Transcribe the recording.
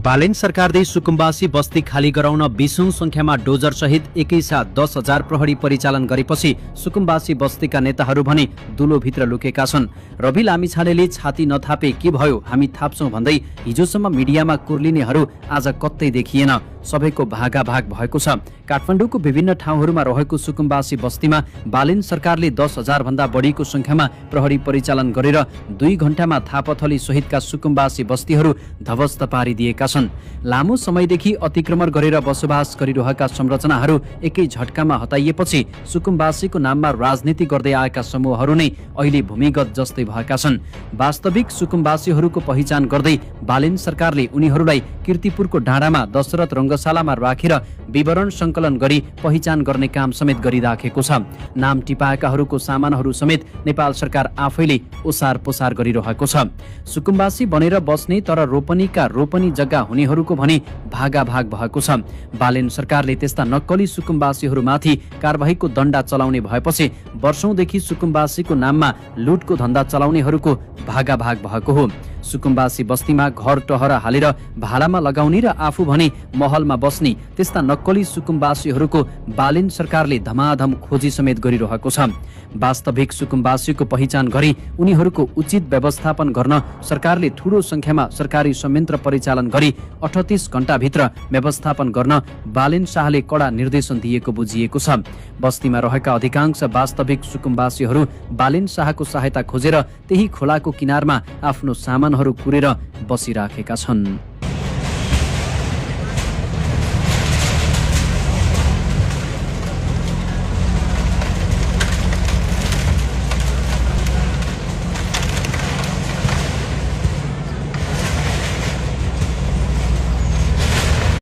बालेन सरकारले सुकुम्बासी बस्ती खाली गराउन 20औं संख्यामा डोजर सहित एकैसाथ 10,000 प्रहरी परिचालन गरेपछि सुकुम्बासी बस्तीका नेताहरू भने दुलोभित्र लुकेका छन्। रवि लामिछानेले छाती नथापे के भयो हामी थाप्छौं भन्दै हिजोसम्म मिडियामा कुर्लिनेहरू आज कतै देखिएन। सबैको भागाभाग भएको छ। काठमाडौँको विभिन्न ठाउँहरूमा रहेको सुकुम्बासी बस्तीमा बालेन सरकारले 10,000 भन्दा बढीको संख्यामा प्रहरी परिचालन गरेर 2 घण्टामा थापथली सहितका सुकुम्बासी बस्तीहरू ध्वस्त पारिदिएका छन्। लामो समयदेखि अतिक्रमण गरेर बसोबास गरिरहेका संरचनाहरू एकै झट्कामा हटाइएपछि सुकुम्बासीको नाममा राजनीति गर्दै आएका समूहहरू नै अहिले भूमिगत जस्तै भएका छन्। वास्तविक सुकुम्बासीहरूको पहिचान गर्दै बालेन सरकारले उनीहरूलाई कीर्तिपुरको डाँडामा दशरथ रङ्गशालामा राखेर विवरण संकलन गरी पहिचान गर्ने काम समेत गरिराखेको छ। नाम टिपाएकाहरूको सामानहरू समेत नेपाल सरकार आफैले ओसार पोसार गरिरहेको छ। सुकुम्बासी बनेर बस्ने तर रोपनीका रोपनी जग्गा हुनेहरूको भने भागाभाग भएको छ। बालेन सरकारले त्यस्ता नक्कली सुकुम्बासीहरूमाथि कारबाहीको दण्डा चलाउने भएपछि वर्षौंदेखि सुकुम्बासीको नाममा लुटको धन्दा चलाउनेहरूको भागाभाग भएको हो। सुकुम्बासी बस्तीमा घर टहरा हालेर भाडामा लगाउने र आफू भने महलमा बस्ने त्यस्ता नक्कली सुकुम्बासीहरूको बालेन सरकारले धमाधम खोजी समेत गरिरहेको छ। वास्तविक सुकुम्बासीको पहिचान गरी उनीहरूको उचित व्यवस्थापन गर्न सरकारले ठूलो संख्यामा सरकारी संयन्त्र परिचालन गरी 38 घण्टाभित्र व्यवस्थापन गर्न बालेन शाहले कडा निर्देशन दिएको बुझिएको छ। बस्तीमा रहेका अधिकांश वास्तविक सुकुम्बासीहरू बालेन शाहको सहायता खोजेर त्यही खोलाको किनारमा आफ्नो सामानहरू कुरेर बसिराखेका छन्।